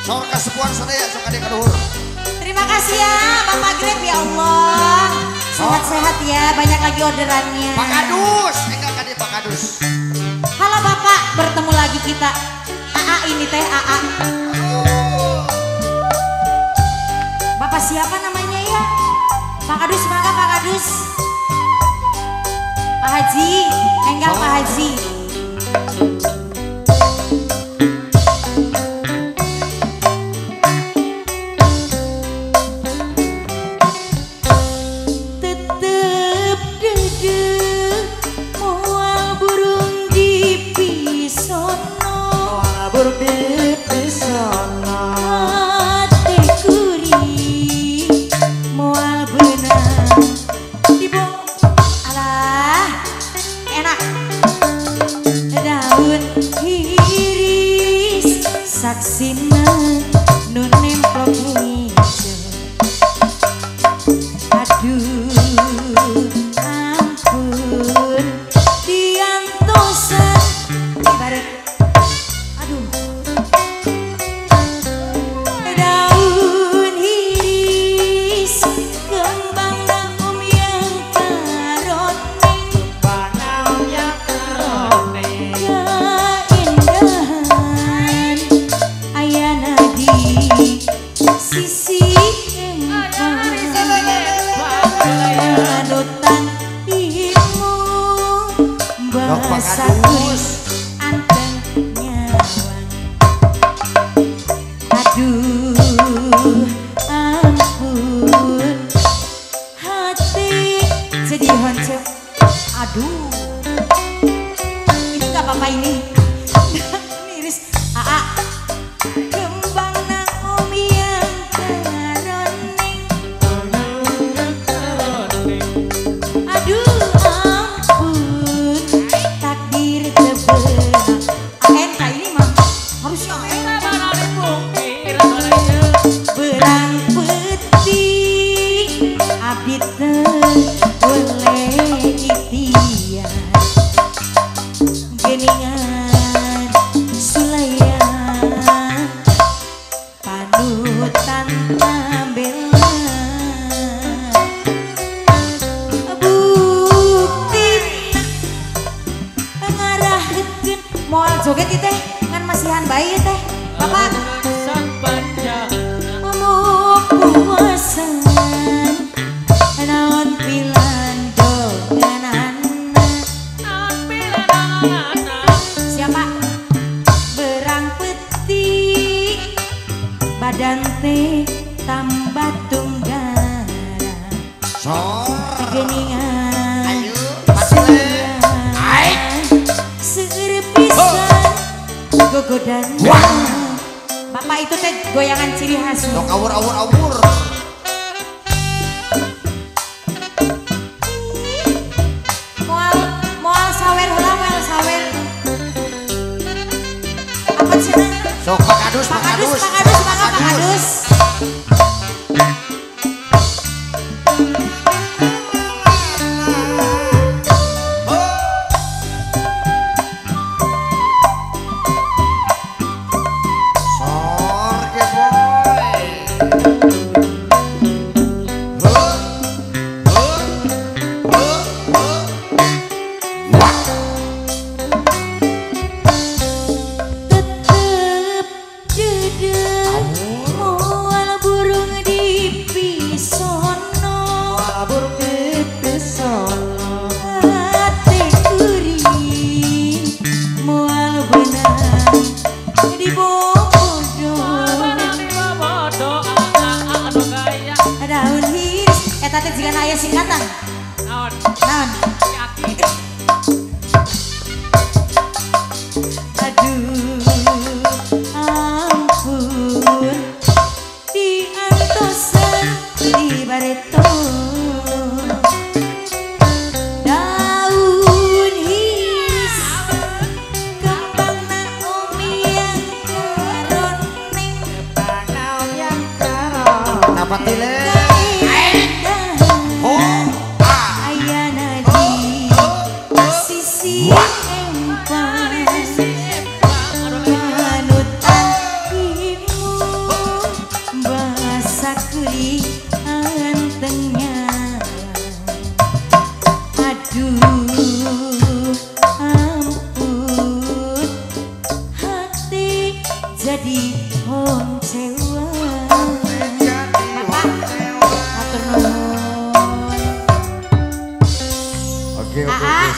Saur kasepuhan sadaya sok ade ka luhur. Terima kasih ya Bapak Grab ya Allah. Sehat-sehat ya, banyak lagi orderannya. Pak Kadus, enggak kade Pak Kadus. Halo Bapak, bertemu lagi kita. AA ini teh AA. Bapak siapa namanya ya? Pak Kadus, mangga Pak Kadus. Pak Haji, enggak Pak Haji. Tetep dede moal burung di pisono, moal burung di pisono. Ate kuri moal benang di alah enak daun hiris saksina nu nemplok hijau. Aduh ampun diantosan ibarat aduh daun hiris kembang naum yang karoning, kembang yang karoning. Keindahan ayana di sisi panutan ilmu bahasa anteng nyawang. Aduh ampun hati jadi hancur. Aduh ini gak apa-apa ini. Miris. AA kembang naum yang karoning. Aduh ampun takdir terbelah. ANK ini mah harusnya ANK. Berang putih abdi teu boleh ikhtiar geningan sulayan panutan tambela bukti ngarahkeun moal joget ieu teh ngan masihan bae ieu teh Bapak. Puasan naon pilandonganana, siapa berang peti badan teh tambah tunggara geningan seueur pisan gogodan. Bapak itu teh goyangan ciri khas. Dok awur awur awur. Moal moal sawer heula moal sawer. Apa cenah? Sok Pak Kadus, Pak Kadus, Pak Kadus, mangga Pak Kadus. Tetep dede moal burung di pisono, moal burung di pisono. Ate kuring moal benang di bobodo daun hiris eta teh jigana aya singkatan.